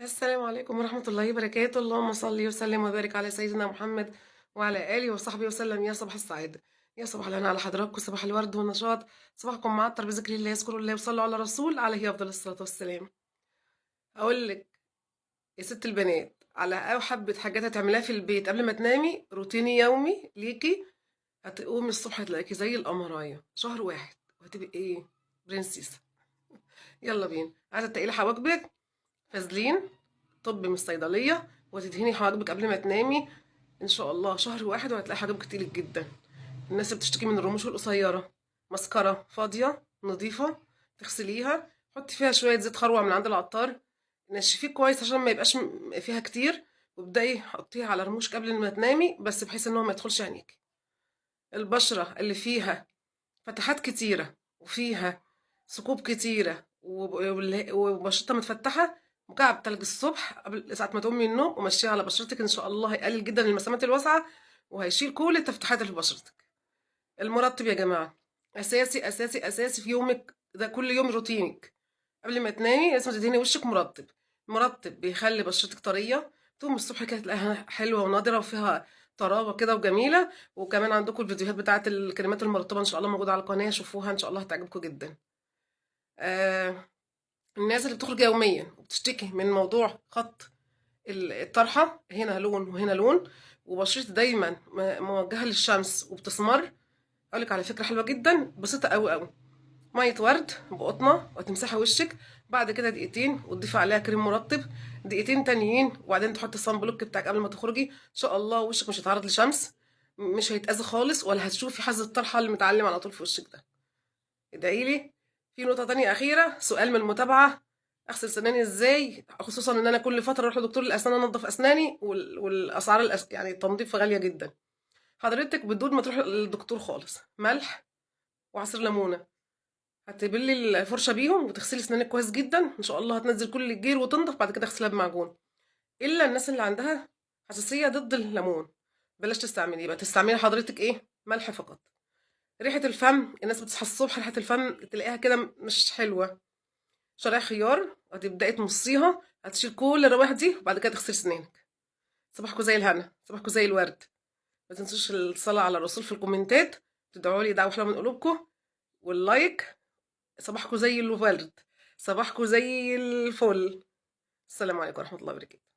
السلام عليكم ورحمة الله وبركاته. اللهم صل وسلم وبارك على سيدنا محمد وعلى آله وصحبه وسلم. يا صباح السعادة، يا صباح الهنا على حضراتكم، صباح الورد والنشاط، صباحكم معطر بذكر الله، اذكروا الله وصلوا على الرسول عليه أفضل الصلاة والسلام. أقول لك يا ست البنات على أو حبة حاجات هتعمليها في البيت قبل ما تنامي، روتيني يومي ليكي. هتقومي الصبح هتلاقيكي زي القمراية، شهر واحد وهتبقي إيه؟ برنسيسة. يلا بينا. عايزة تقيلي حواجبك؟ فازلين طب من الصيدلية وتدهني حواجبك قبل ما تنامي ان شاء الله شهر واحد وهتلاقي حواجبك تقيلة جدا. الناس اللي بتشتكي من الرموش القصيرة، مسكرة فاضية نظيفة تغسليها، حطي فيها شوية زيت خروع من عند العطار، نشفيه كويس عشان ما يبقاش فيها كتير، وابدأي حطيها على رموشك قبل ما تنامي، بس بحيث ان هو ما يدخلش عينيكي. البشرة اللي فيها فتحات كتيرة وفيها ثقوب كتيرة وبشرتها متفتحة، مكعب تلج الصبح قبل ساعة ما تقومي من النوم ومشيها على بشرتك، ان شاء الله هيقلل جدا المسامات الواسعة وهيشيل كل التفتحات اللي في بشرتك. المرطب يا جماعة اساسي اساسي اساسي في يومك ده، كل يوم روتينك قبل ما تنامي لازم تدهني وشك مرطب. مرطب بيخلي بشرتك طرية، تقوم الصبح كده تلاقيها حلوة ونضرة وفيها طراوة كده وجميلة. وكمان عندكم الفيديوهات بتاعة الكريمات المرطبة ان شاء الله موجودة على القناة، شوفوها ان شاء الله هتعجبكم جدا. الناس اللي بتخرج يوميا وبتشتكي من موضوع خط الطرحة، هنا لون وهنا لون، وبشرتي دايما موجهة للشمس وبتسمر، اقولك على فكرة حلوة جدا بسيطة قوي قوي. مية ورد بقطنة وتمسحي وشك بعد كده دقيقتين، وتضيفي عليها كريم مرطب دقيقتين تانيين، وبعدين تحطي ال sun block بتاعك قبل ما تخرجي. ان شاء الله وشك مش هيتعرض لشمس، مش هيتأذى خالص، ولا هتشوفي حز الطرحة اللي متعلم على طول في وشك ده. ادعي لي. في نقطة تانية أخيرة، سؤال من المتابعة: أغسل سناني إزاي؟ خصوصا إن أنا كل فترة أروح لدكتور الأسنان أنظف أسناني، والأسعار يعني التنظيف غالية جدا. حضرتك بدون ما تروح للدكتور خالص، ملح وعصير ليمونة، هتبلي الفرشة بيهم وتغسلي سنانك كويس جدا، إن شاء الله هتنزل كل الجير وتنضف. بعد كده اغسليها بمعجون. إلا الناس اللي عندها حساسية ضد الليمون بلاش تستعمليه، يبقى تستعملي حضرتك إيه؟ ملح فقط. ريحة الفم، الناس بتصحى الصبح ريحة الفم تلاقيها كده مش حلوة، شرايح خيار وهتبدأي تمصيها، هتشيل كل الروائح دي، وبعد كده تغسلي سنانك. صباحكم زي الهنا، صباحكم زي الورد. ما تنسوش الصلاة على الرسول في الكومنتات، تدعوا لي دعوة حلوة من قلوبكم، وال like. صباحكم زي الورد، صباحكم زي الفل. السلام عليكم ورحمة الله وبركاته.